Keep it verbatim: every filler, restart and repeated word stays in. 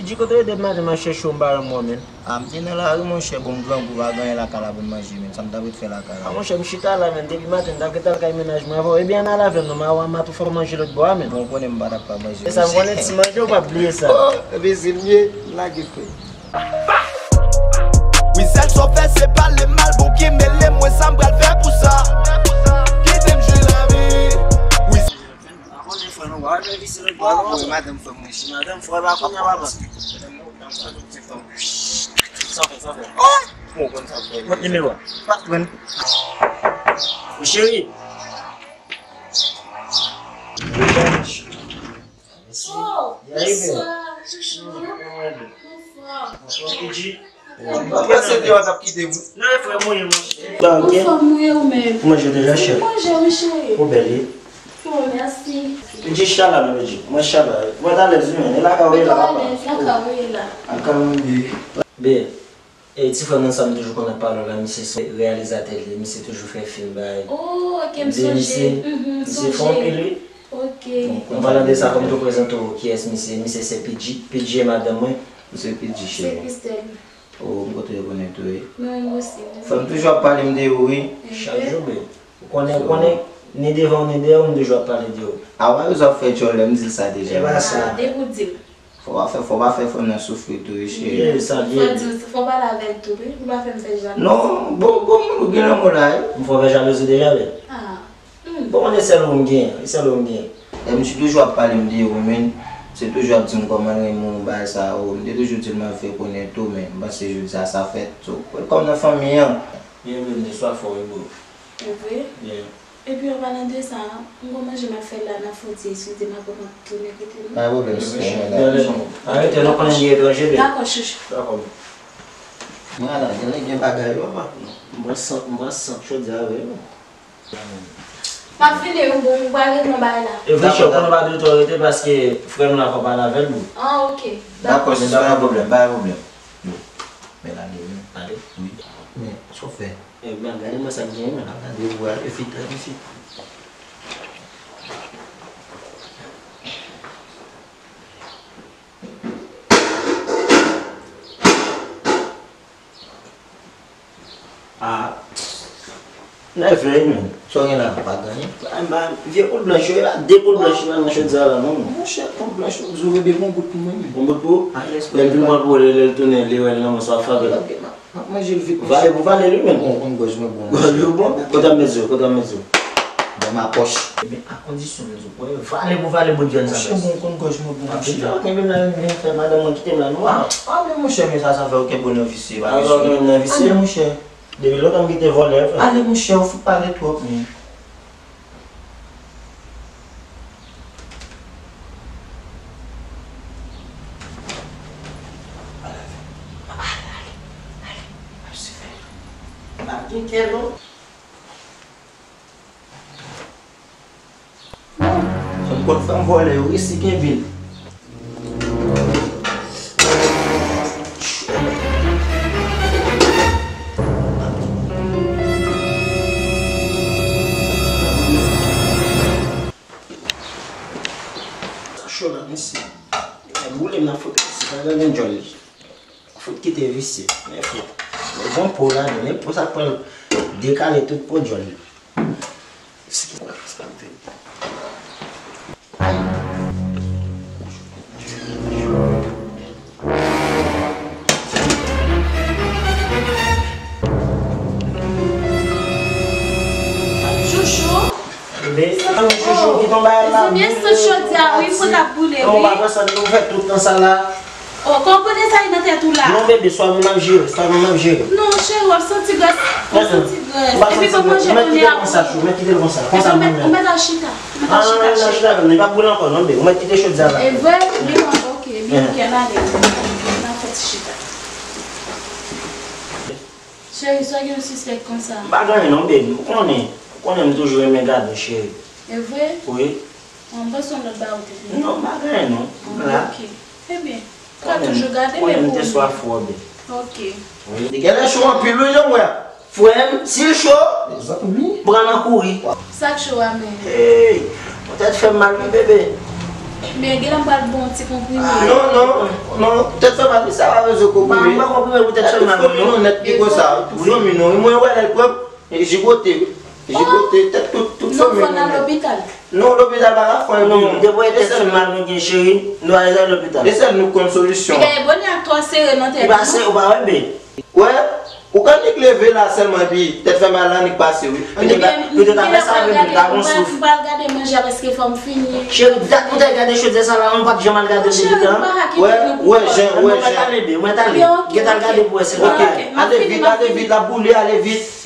Pidji, kote w ye depi maten? M ap chèche w, m pa janm wè w, menn. A, m te nan lari, monchè, bon, m grangou, pa gen anyen lakay la pou m manje, menn. Sa m t ap ret fè lakay la? A, monchè, m chita la, menn, depi maten, m t ap ret al kay mennaj mwen avè w. Ebyen, ann al avè m non, m a, m a tou fè w manje lòt bò a, menn. Bon, ou konnen m pa t ap ka manje, e sa, m konnen ti manje, ou p ap bliye sa. Oh, enbensil m ye, m lage frè. Wi, sèl sa w fè, se pale mal, bon, ki mele mwen, sa m pral fè pou sa? Kite m jwi lavi. Wi. Pa konnen frè nou, pa wè vise lòt bò a non. Wi, madanm frè mwen, si madanm frè pa konnen papa. Sa fè, sa fè. Oh! Bon, konn sa fè. Kot nimewo a? Pa konn. Wi, cheri. Oh, bonswa, chouchou. Bonswa. Bonswa, Pidji. Mwen panse te w t ap kite m. Non, e frè m ou ye, monchè. Anfòm ou ye ou menm? Ou manje deja, chè? Manje, wi, cheri. Ou bèl, wi. Oh, mèsi. Pidji, chita la non, Pidji. Mwen chita la. Mwen t alèz, wi, men. E lakay ou ye la, papa. Ou alèz, lakay ou ye la. Lakay mwen, bebe. Be, e, ti frè mwen sa m toujou konn ap pale w la, misye se reyalizatè li, misye toujou fè fim, bagay. Oh, ok, m sonje. Misye, misye fè anpil, wi. Ok. Bon, an palan de sa, fò m tou prezante w kiyès misye. Misye se Pidji. Pidji e madanm mwen. Misye Pidji, cheri. Se Christelle. Oh, m kontan rekonèt ou, wi. Mwen menm osi, wi. Frè m toujou ap pale m de ou, wi. Chak jou, be. Ou konnen, ou konnen, ni devan w, ni dèyè w, m toujou ap pale de ou. A, w a rezon ap fè djòl lè m di l sa deja. E pa sa. A, depi w di l. Fò w pa fè, fò w pa fè frè m nan soufri tou, wi, cheri. Ye, sa l ye. Fò di, fò w pale avè l tou, wi. Ou pa fè m fè jalouzi. Non, bon, bon moun ou gen nan mond la, wi. M fè w fè jalouzi deja, wi. A. Hmm. Bon, e sèl ou m gen, e sèl ou m gen. Lè misye toujou ap pale m de ou, men se toujou ap di m kòman l renmen w, bagay sa yo. M te toujou di l m ap fè konnen tou, men m panse jodi a sa fèt. So, welcome nan fanmi an. Byenveni, bonswa, fò wi, bro. E vre? Yeah. Epi, an palan de sa, m gon manje m ap fè la nan fritye, eskize m, apre m ap tounen kote nou. Pa gen pwoblèm, sista, mwen la. Arete, nou konnen li etranje, byen. Dakò, chouchou. Dakò. Mwen la, gen, gen bagay yo, papa. M pran sant, m pran sant chòdyè a, wi, non. M ap vini, wi, bon, m pral regle yon bagay la. E vre, chè, konnen w pa dwe twò rete paske frè m la fò pale avè l, bro. Ah, ok. Dakò, sis, pa gen pwoblèm, pa gen pwoblèm. Yo, men l ale, wi. Ale? Wi. Men, sa w fè? E, men, gade mwen sa k genyen, men. Gade, ou ale vit, ale vit. Ah. Nève, men. Sa w gen la, pa gen anyen? Ah, ba, vye poud blanch yo, e pa de poud blanch yo la nan chòdyè a la, non, men. Monchè, poud blanch, ou di w rebe gon bout pou mwen, men. Gon bout pou ou? Lè l vin pran pou ou, lè, lè l tounen, li wè l nan men sa w ap fè avè l. M ap manje l vit, monchè. Vale pou vale, li menm. Bon, konn gòj mwen bon. Gòj ou bon? Kote w ap met zo? Kote w ap met zo? Dans ma poche. Ebyen, a kondisyon m di w, wè, vale pou vale bout vyann sa. Monchè, bon, konn gòj mwen bon, monchè. Kenbe m la, vin fè madanm mwen kite m la, non? Ah, ah, men monchè, men sa, sa fè w kenbe w nan visye, pa visye. Ah, non, nan visye. Ale, monchè. Depi lontan m kite vòlè, frè. Ale, monchè, ou fout pale twòp, men. Ale, ale, ale, ale. Pa gen kè, non. Fanm kot fanm vòlè yo resi kenbe l. Cho la, mesye. Boule m nan foto, se pa gade djòl li. Fout kite visye, men fout. Men bon po ladan, men po sa pran dekale tout po djòl li. Chouchou. Bebe, sa nou chouchou ki tonbe la. Mezanmi, e sant chòdyè a, wi, pou l ap boule, wi. Non, pa pran sant, nou fè tout tan sa la. Oh, kòman sa ye nan tèt ou la? Non, bebe, swa nou n ap jere, swa nou n ap jere. Non, cheri, w ap santi grès, w ap santi grès. Epi w ap manje kounye a. Mèt kite l konsa, chou, mèt kite l konsa. Konsa, ou mèt, ou mèt al chita. Ou mèt al chita, cheri. Ah, chita, li pa boule ankò, non, bebe. Ou mèt kite chòdyè a la. E vre? Li bon, ok, byen, ok, ann ale. N ap fè ti chita. Cheri, sa w gen yon sispèk konsa? M pa gen anyen non, baby. Ou konnen, ou konnen m toujou renmen gade w, cheri. E vre? Wi. An, m panse yon lòt bagay ou te vin. Non, m pa gen anyen non. M la. Ok. Ebyen, ou ka toujou gade, men pou ou menm. Konnen m te swaf ou, baby. Ok. Wi. Li genlè cho anpil wi, jan m wè a. Frè m, si l cho, pran nan kouri. Sa k cho a menm? Hey, yon tèt fè m mal wi, bebe. Men gen lè m pral bon ti konprime. Non, non, non, tèt fè mal, misye pa bezwen konprime. Mwen konprime pou tèt fè mal. Tout fanmi nou nèt li konsa, tout fanmi nou. Mwen wè lè l pran, jigote, wi. Jigote, tèt tout, tout fanmi nou nèt. Non, lopital pa ka fè yon. Non, depi tèt fè mal nou gen cheri, nou ale lopital. E sèl nou konn solisyon. Li gaye bonè ak twa sere nan tèt. Li pase, ou pa wè, be. Wè, ou ka nik leve la sèlman epi tèt fè mal la nik pase, wi. Petèt apre sa vre, m ta gon souf. M pral gade manje a paske fò m fini. Cheri, dat ou te gade chodyè sa la, ou pa t janm al gade lopital. Wè, wè, jan, wè, jan. Mwen t ale, be, mwen t ale. Gentan al gade pou wè si l pa. Ale vit, ale vit, l ap boule, ale vit.